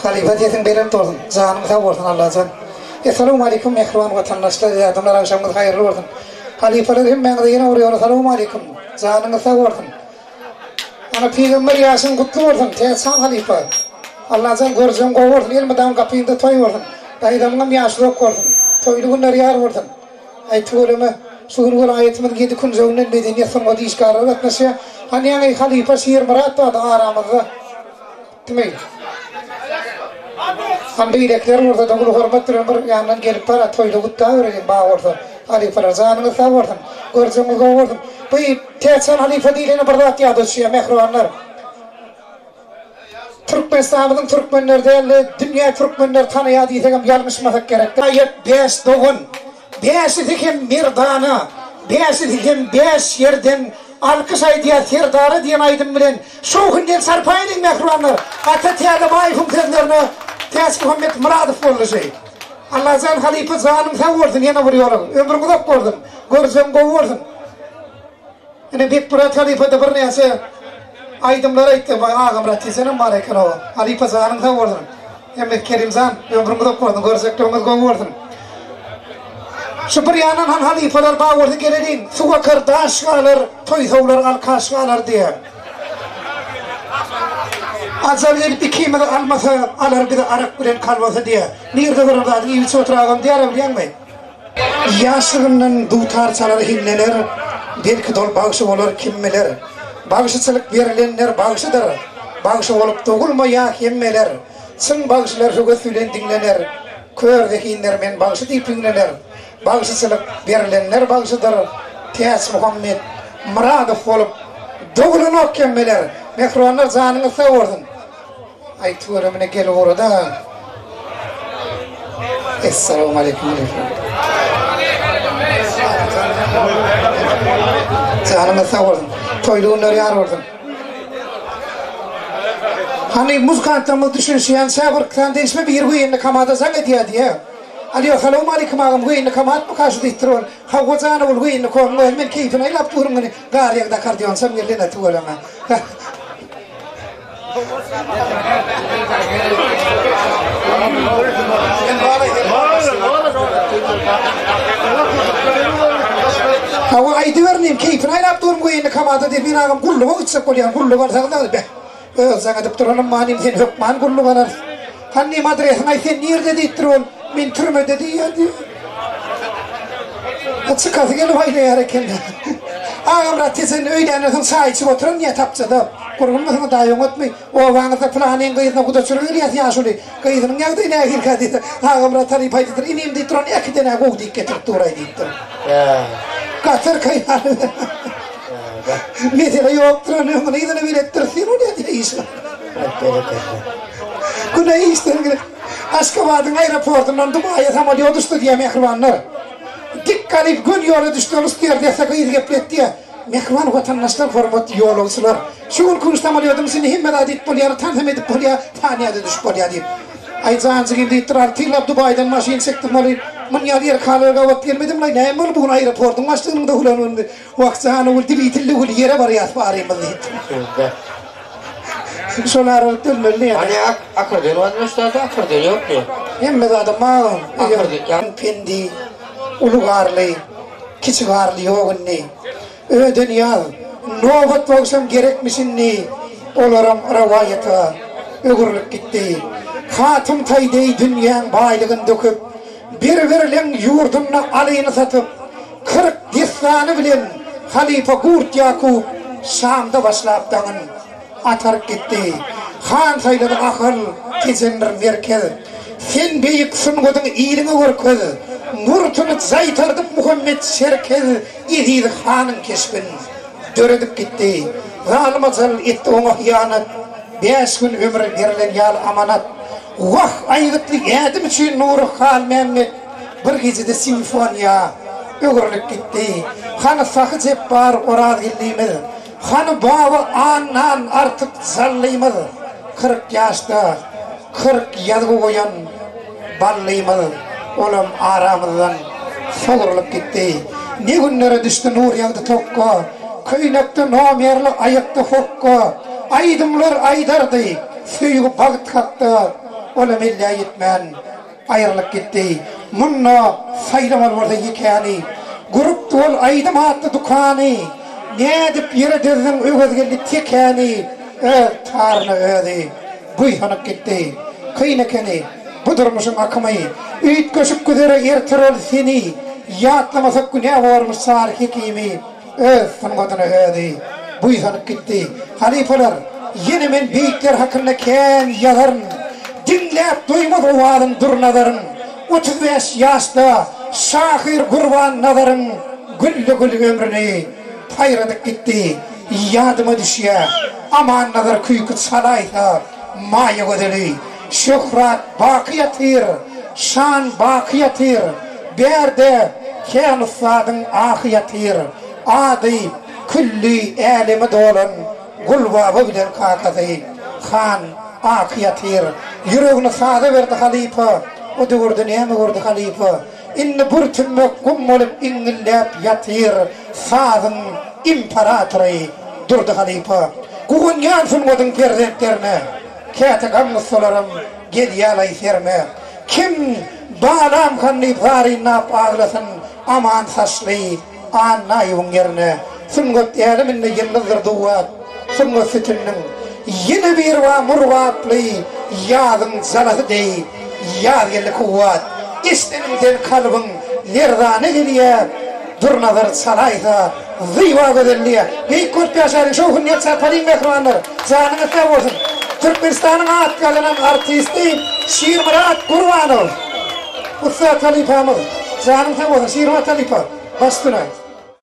Halypa sesiň belent bolsun, janyň sag bolsun Allajan. Essalawmaleýkum mähriban watandaşlar, ýadymlar agşamyňyz haýyrly bolsun. Halypalar hemmäňize ýene bir ýola salowmaleýkum. Janyňyz sag bolsun. Ana pygamber ýaşyň gutly bolsun Täçhan halypa. Allajan görjegiň gowy bolsun elmydam gapyňda toý bolsun. Daýzamyňam ýaşy uzak bolsun. Toýly günler ýar bolsun. Aý tüweleme şu gün welaýatymyzyň ýedi künjeginden medeniýet sungat işgärleri gatnaşýar. Hany ýaňy halypa Şirmyrat bardy aramyzda. Gitdimi? Han beýlekiler bolsa-da uly hormat bilen bir ýandan gelip bara toýda gutlabereýin bar bolsa. Halypalar janyňyz sag bolsun. Görjegiňiz gowy bolsun. Bu Täçhan halypa diýlende bir zat ýada düşýär mähribanlar. Türkmenistanymyzyň türkmenleri däl-de dünýä türkmenleri tanaýar diýsegem ýalňyşmasak gerek. Aýat bäş dogan. Bäşisi hem merdana, bäşisi hem bäş ýerden alkyş aýdýar Serdara diýen aýdym bilen Şowhun el çarpa ediň mähribanlar. Ata Täzebaýewiň sözlerine Täçmuhammet Myradow boldy şeý. Allajan halypa janyň sag bolsun ýene bir ýola ömrüň uzak bolsun görjegiň gowy bolsun. Ine Bekmyrat halypada birnäçe aýdymlar aýtdy baý Agamyrat Tejenem bar eken o halypa janyň sag bolsun. Hemmet Kerimjan ömrüň uzak bolsun görjekligiňiz gowy bolsun. Şu bir ýandan han halypalar bar bolsa geleliň suw akar daş galar toý sowlar alkaş galar diýýär. Ajal gelip ikimizi almasa alar bizi arak bilen kalbasa diýýär. Nirde gören zadyň iýip içip oturagam diýýär bilýäňmi? Ýaşlygyndan dutar çalar hiňlener, Belki dol bagşy bolar kim biler. Bagşyçylyk berilenler bagşydyr, Bagşy bolup dogulmaýar hemmeler. Çyn bagşylar höwes bilen diňlener, Kör zehinler men bagşy diýip hiňlener. Bagşyçylyk berilenler bagşydyr, Täçmuhammet Myradow bolup dogulanok hemmeler. Mähribanlar janyňyz sag bolsun. Aý tüwelemine gelip ugrada. Essalawmaleýkum Janyňyz sag bolsun. Toýly günler ýar bolsun. Hany muzykantlarymyz düşünişýänçä bir sany degişme biri güýenli kamada jaň edýär diýýär. Alýo salowmaleýkum agam güýenli kamatmyka şu diýipdir ol. Hawa jana ol güýenli komyň özi men keýpini aýlap durun muny gar ýagdy akkordeonçam geldi-ä tüweleme. Hawa aýdyber inim keýpini aýlap durun goý indi kamada diýip men agam gulluga gitjek bolýan gulluk alsaňyz da beh öz jaň edip duranym manym sen hökman gulluk alarys hany nim adresiňi aýt sen nirde diýipdir ol men türmede diýýär diýip çykasy gelip aýlaýar eken Agamyrat Tejen öýländen soň çaý içip oturan diýýär tapçada. Gurgunmysyňyz daýy oňatmy? Obaňyzda pylanyň gyzyna gudaçylyk gelýäs ýaşuly. Gyzynyň ýagdaýy nähilikä diýse, Agamyrat halypa aýdypdyr, inim diýip duran äkiden-ä gowy diýip getirip duraý diýipdir. Gatarka ýaly. Mesele ýokdur, ony öňüne yzyna beletdiris diýen bolýar diýýär iş. Güne işden gelip, Aşgabadyň aeroportyndan Dubaýa samolýot uçdy diýýär mähribanlar. Dik galyp göni ýola düşdi, ol stýuardessa gyz gepletdi. Mähriban watandaşlar, hormatly ýolagçylar! Şu günki gün samolýodyň içinde hemme zat edip bolýar, tansam edip bolýar, Tanýa-da düşüp bolýar diýip. Aý, janjygym diýipdir, alty ýyllap Dubaýdan maşyn çekdim welin, munýaly ýerkalara gabat gelmedim-laý, näme boldy bu gün aeroportyň başlygynyň döwlen günündi. Wah, janygül, dili tilli gül, ýere barýas barymyz diýipdir. Şol aralykda ölmeli diýýär. Hany akkordeon barmy üstade akkordeon ýokmy? Hemme zadam bar. Pendi uly garly, kiçi garly ýok indi. Ödenýaz, nobat bolsam gerekmiş indi, olaram rowaýata öwrülip gitdi. Hatym taý deý dünýäň baýlygyn döküp, bir-birleň ýurdunda alyny satyp, 40 dessany bilen halypa Gurt Ýakup Şamda başlap daňyn ataryp gitdi. Han saýlady Ahal, Tejendir merkez. Sen beýik sungatyňy iliňe görkez. Murtuny jaýtardyp Muhammet Çerkez Eziz hanyň keşbin döredip gitdi. Zalym ajal etdi oňa hyýanat, Bäş gün ömür berlen ýaly amanat. Wah, aýgytly ädim üçin Nury Halmämmet bir gijede simfoniýa öwrülip gitdi. Hany Sahy Jepbar Orazgeldimiz, hany Baba Annan Artyk Jallymyz, 40 ýaşda 40 ýazgy goýan Ballymyz, olam aramyzdan sogrulyp gitdi. Ne günlere düşdi Nurýagdy tokga, köýnekde nomerli, aýakda hokga, aýdymlar aýdardy. Söýgi bagt hakda. Olam ellä ýetmän aýrylyp gitdi. Munda saýlamaly bolsa ýekäni. Gurupdy ol aýdym atly dükany. Nädip ýere dözdüň Öwezgeldi tekäni. Öz taryna özi buýsanyp gitdi. Kyn ekeni bu durmuşyň akymy. Üýtgeşik güzere ertir ol seni. Ýatlamasak günä bormuş Sary hekimi. Öz sungatyna özi buýsanyp gitdi. Halypalar, ýene men beýikler hakynda kän ýazaryn. Diňläp doýmaz owazyn Durnazaryň. 35 ýaşda şahyr Gurban Nazaryň gülli-gül ömrüni paýradyp gitdi. Ýadyma düşýä, Amannazar küýki çalaýsa, Maýa gözeli. Şöhrat baky ýatyr, şan baky ýatyr, Bärde kän ussadyň ahy ýatyr. Ady külli äleme dolan Gulbaba bilen kakasy Han Aky ýatyr. Ýüregini saza berdi halypa, O döwürde näme gördi halypa? Indi bir tümmek gum bolup iňňilläp ýatyr sazyň imperatory Durdy halypa. Guwanýan sungatyň perzentlerine. Käte gam-gussalaram gelýär-aý serime. Kim Balam han diýip zarynlap aglasyn, Aman saçly Annaýewiň ýerine. Sungat äleminde ýyldyzdyr duwat, Sungat sütüniniň ýene biri bar Murgaply ýazyň jalasy deý Ýazgeldi kuwwat. Eşideniňden kalbyň lerzana gelýär, Durnazar çalaýsa Zyba gözelliýe. Beýik bolup ýaşalyň şowhun el çarpalyň mähribanlar. Janyňyz sag bolsun. Türkmenistanyň at gazanan artisti Şirmyrat Gurbanow. Ussat halypamyz. Janyň sag bolsun Şirmyrat halypa. Baş üstüne.